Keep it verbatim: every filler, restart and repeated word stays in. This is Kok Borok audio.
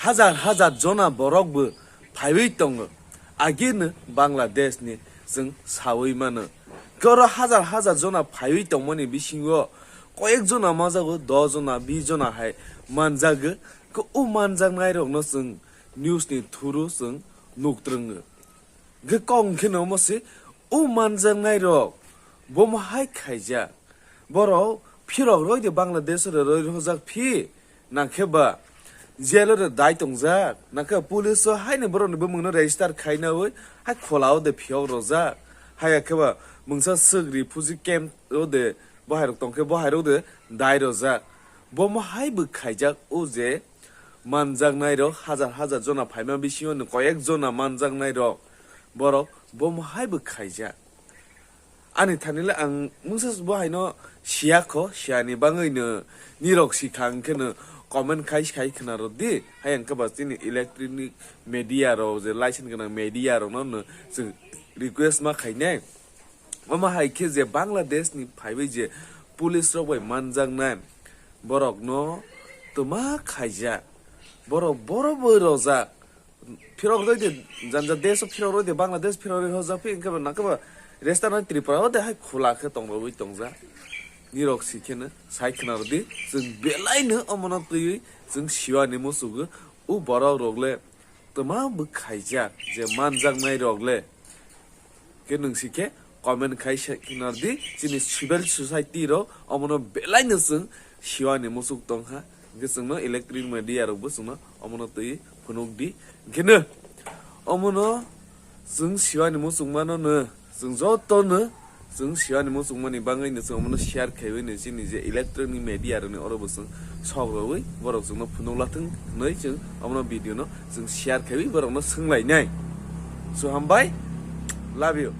Hajar hajar jona borok bo phaiwi tongo. Agini Bangladesh ni chwng sawi mano. Khe oro hajar hajar jona phaiwi tongmani bisingo koyek jona manjago, dos jona, bis jona hai manjago. Khe o manjaknai rokno chwng news ni through chwng nuktrwngo. Khe kok hwnkhe no omo se o manjaknai rok bomo hai khaijak. Borok phirok roi de Bangladesh ore roi rojak phi, nangkhe ba jail ore dai tongjak, nangkhe ba police o haino borok ni bumung no register khaina oi hai khola o de phiyok rojak. Haya khe ba mungsa swk refugee camp o de bohai rok tongkhe bohai rok de dai rojak. Bomo hai bo khaijak o je manjaknai rok hajar hajar jona phaima bisingo no koyek jona manjaknai rok borok bomo hai bo khaijak. Ani thani le ang mungsa bo haino siya kho, siyani bangwi no nirok sikha hwnkhe no comment khai khai khna rw di. Hayang khe ba chini electronic media rok je license gwnang media rok no no chwng request ma khainai. Omo hai khe je Bangladesh ni phaiwi je police rok bai manjaknai borok no twma khaijak, borok boro bo rojak. Phirok roi de janja desh o phirok roi de Bangladesh phirok roi hojak phi hwnkhe ba nangkhe ba resta nai Tripura o de hai khula khe tong rogwi tongjak. Nirok si khe no sai khna rw di, chwng belai no omo no twiwi chwng siwani musugo o borok rok le twma bo khaijak je manjaknai rok le. Khe nwng si khe comment khai se khna rw di, chini civil society rok omo no belai no chwng siwani musuk tong kha. Hwnkhe chwng no electronic media rok bo chwng no omo no twi phunuk di. Hwnkhe no omo no chwng siwani musuk mano no chwng joto no chwng siwani musuk mani bangwi no chwng omo no share khaiwi no chini je electronic media rok ni oro bo chwng sok rogwi borok chwng no phunuk lathwng hwnwi chwng omo no video no chwng share khaiwi borok no swng lai nai. So hambai, love you.